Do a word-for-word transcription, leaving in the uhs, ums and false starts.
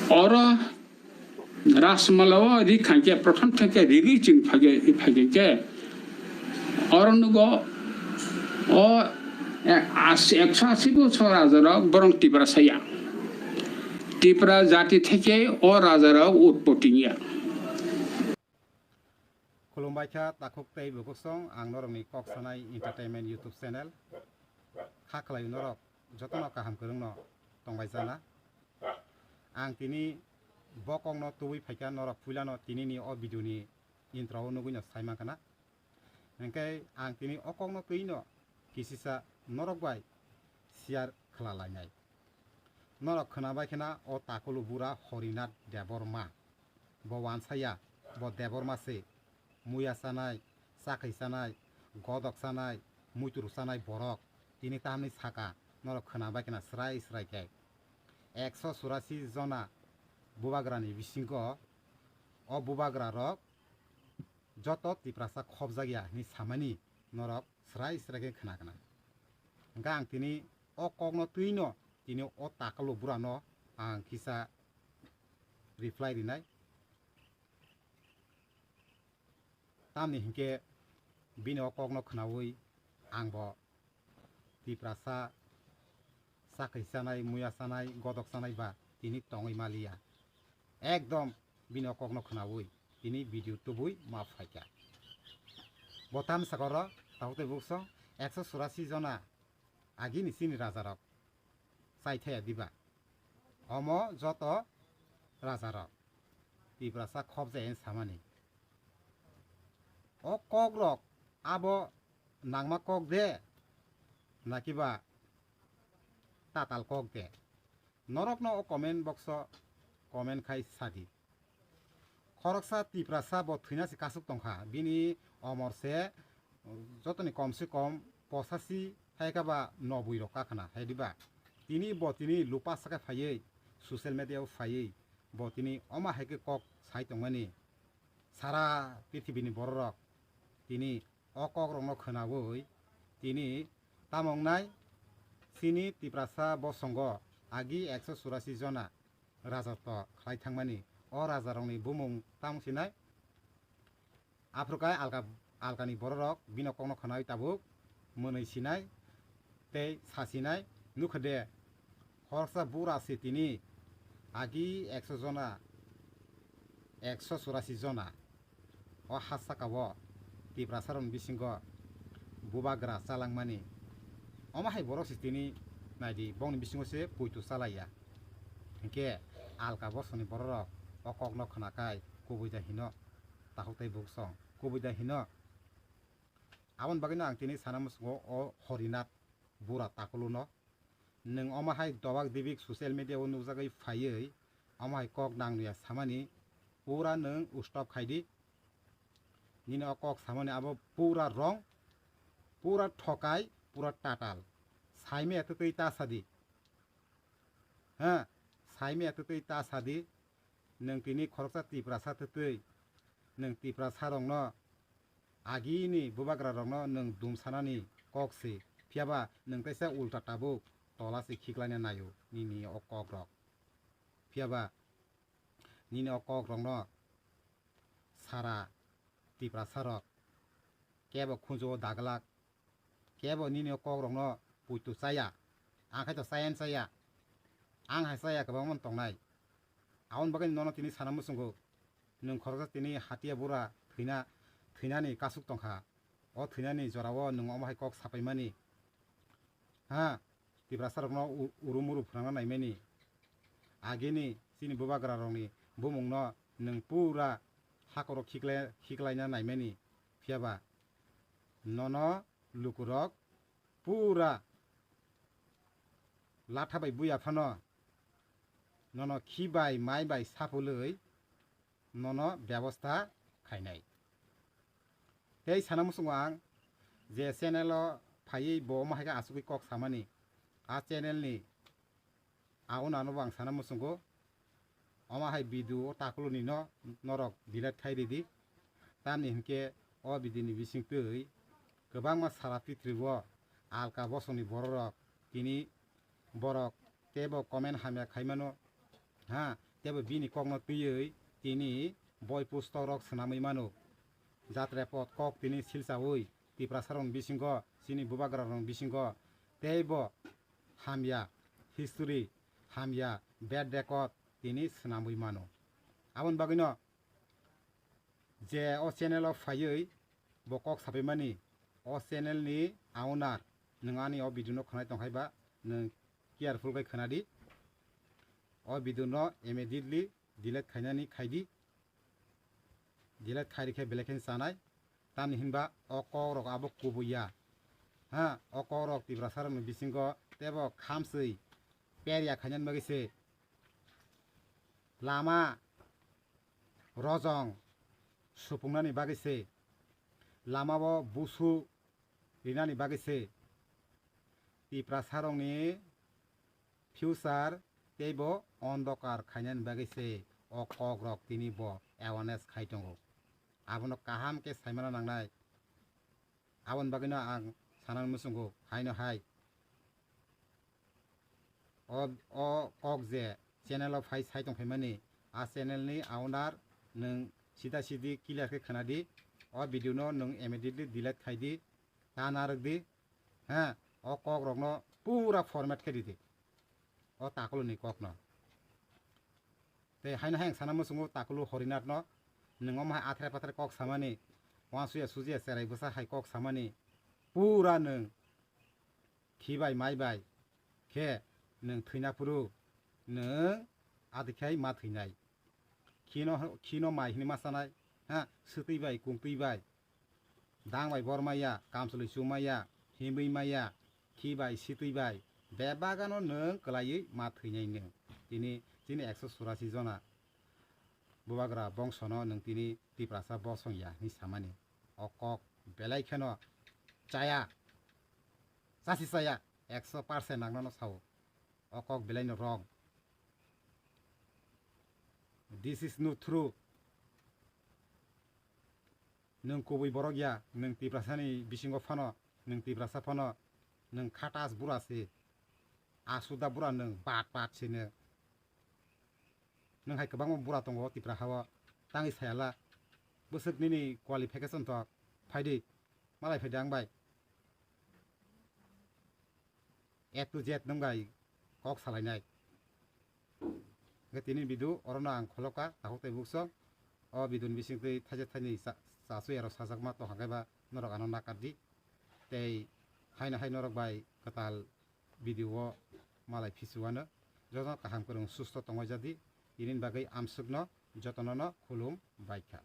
Oro Rajmala o ri khankhe, prothom thangkhe rigwi chwng phage, phage khe oro nugo o, e, as-, ekso asi bochor rajarok borong Tiprasa ya. Tipra jati theke o rajarok utpoti ya. Khulumbai kha takhuk tei bukhuk song, ang norokni Kok Sanai Entertainment YouTube channel. Kha khlai norok jotono kaham kwrwngno tongbai jana. Ang tini bo kokno tubui phaikha norok puilano tinini o video ni intro o nugwino sai mankha na. Hinkhe ang tini o kokno twino kisisa norok bai share khwlalainai. Norok khwnabai khena o takulu bura Horinath Debbarma. Bo wansaya, bo Debbarma se. Muya sanai, chakhwi sanai, godok sanai, muitur sanai borok. Tini tamni saka, norok khwnabai khena srai srai khe. Ekso churasi jona bubagrani bisingo o bubagra rok joto Tiprasa khobjakya hinwi samani norok srai srai khe khna khna. Hwnkhe ang tini o kokno twino tini o takalo burano ang kisa reply rinai. Tamni hinkhe bini o kokno khnaui angbo Tiprasa chakhwi chanai, muya chanai, godok chanai ba tini tongwi maliya. Ekdom bini o kokno khnaui tini video tubui ma phaikha. Bo tamsa koro takhuk tei bukhuk song ekso churasi jona agini chini rajarok chai thaya diba? Omo joto rajarok Tiprasa khobjai samani. O kokrok abo nangma kok de, nakiba tatal kok de? Norokno o comment box o comment khai sadi. Khoroksa Tiprasa bo thwina se kasuk tongkha, bini omor se jotoni kom se kom pochasi hai kha ba nobui rok kakhna hai diba? Tini bo tini lupa saka phaiwi social media o phaiwi bo tini oma hai khe kok sai tongmani. Sara prithibini bororok tini o kokrokno khwnaui tini tamo wngnai, chini Tiprasa bosongo agi ekso churasi jona rajotwo khlai thangmani. O rajarokni bumung tamo sinai? Aphuru kai alka, alkani bororok bini kokno khwnaui tabuk mwnwi sinai tei sa sinai. Nukha de, khoroksa bura se tini agi ekso jona, ekso churasi jona o ha saka o Tiprasa rokni bisingo bubagra chalangmani. Omo hai borok se tini naidi, bongni bisingo se poito chalaiya. Hinkhe alka bosongni bororok o kokno khwnakhai kubui da hino, takhuk tei bukhuk song kubui da hino. Aboni bagwino ang tini sana muchungo o Horinath bura takuluno. Nwng omo hai dobak dibik social media o nukjagwi phaiwi omo hai kok nangya samani pura nwng stop khaidi. Nini o kok samani abo pura wrong, pura thokai, pura tatal. Saimaya twtwi ta sadi. Ha, saimaya twtwi ta sadi. Nwng tini khoroksa Tiprasa twtwi, nwng Tiprasa rokno agini bubagra rokno nwng dum sanani kok se, phiyaba nwng teisa ulta tabuk tola se khiklaina naio nini o kok rok. Phiyaba nini o kok rokno sara Tiprasa rok kebo khunju o daglak, kebo nini o kok rokno puitu chaya, ang khai to chaya chaya, ang hai chaya kwbangma tongnai. Aboni bagwi nono tini sana muchungo, nwng khoroksa tini hatiya bura thwina, thwinani kasuk tongkha. O thwinani jorao nwng omo hai kok sapaimani. Ha, Tiprasa rokno u-, uru muru phwrangna naimani. Agini chini bubagra rokni bumungno nwng pura hakoro khiklai-, khiklaina naimani. Phiyaba nono lukurok pura latha bai buya phano nono khi bai mai bai sapulwi nono byabosta khainai. Tei sana muchungo ang je channel o phaiwi bo omo hai khe achugwi kok samani, a channel ni aunano bo ang sana muchungo omo hai video o takuluni no norok delete khai ridi. Tamni hinkhe o video ni bisingtwi kwbangma sara pitri o alka bosongni bororok tini borok teibo comment hamya khaimano, ha, Teibo bini kokno twiwi tini boi pustokrok swnamwi mano. Jatrepot kok tini silsawi Tiprasarokni bisingo, chini bubagrarokni bisingo teibo hamya history, hamya bad record tini swnamwi mano. Aboni bagwino je o channel o phaiwi bo kok sapaimani, o channel ni owner, nwng ani o video no khwnai tongkhai ba, nwng careful khe khwnadi. O video no immediately delete khainani khaidi. Delete khairi khe belai khe chanai. Tamni hinba o kok rok abo kubui ya. Ha, o kok rok Tiprasa rokni bisingo teibo khamswi perya khainani bagwi se. Lama rojong supungnani bagwi se, lamao busu rinani bagwi se, Tiprasarokni future teibo ondokar khainani bagwi se o kokrok tini bo awareness khai tongo. Abono kaham khe saimana nangnai. Aboni bagwino ang sanani muchungo haino hai. O, o kok je channel o phai sai tongphaimani, a channel ni owner nwng sida sidi clear khe khwnadi. O video no nwng immediately delete khaidi, ta narwkdi. Ha, o kok rokno pura format khe ridi. O takuluni kokno. Tei haino hai ang sana muchungo takulu Horinath no, nwng omo hai athre pathre kok samani, uansuya sujiya cherai bwsa hai kok samani, pura nwng khi bai mai bai khe nwng thwina phuru nwng adikhai ma thwinai. Khino, khino mai hwnwi ma sanai, ha, swtwi bai, kungtwi bai, dang bai bor maya, kamchlwi chu maya, himwi maya, khi bai, sitwi bai, bebagano nwng kwlaiwi ma thwinai nwng. Tini chini ekso churasi jona bubagra bongsono nwng tini Tiprasa bosong ya hwnwi samani. O kok belai kheno chaya, chasi chaya, ekso percent ang nono sao. O kok belai no wrong. This is not true. Nwng kubui borok ya, nwng Tiprasani bisingo phano, nwng Tiprasa phano, nwng khatas bura se, asuda bura nwng bat bat se nwng. Nwng hai kwbangma bura tongo Tipra hao, tangwi sayala, bwswk nini qualification tok, phaidi, malai phaidi ang bai. A to Z nwng bai kok salainai. Hwnkhe tini video orono ang kholoka, takhuk tei buksong. O video ni bisingtwi thaisa thainwi cha-, chasu erok sajakma tongkha khe ba norok ano nakardi. Tei haino hai norok bai kwtal video o malai phisu ano. Jotono kaham kwrwng susto tongwi jadi. Tini bagwi amswkno jotono no khulum bai kha.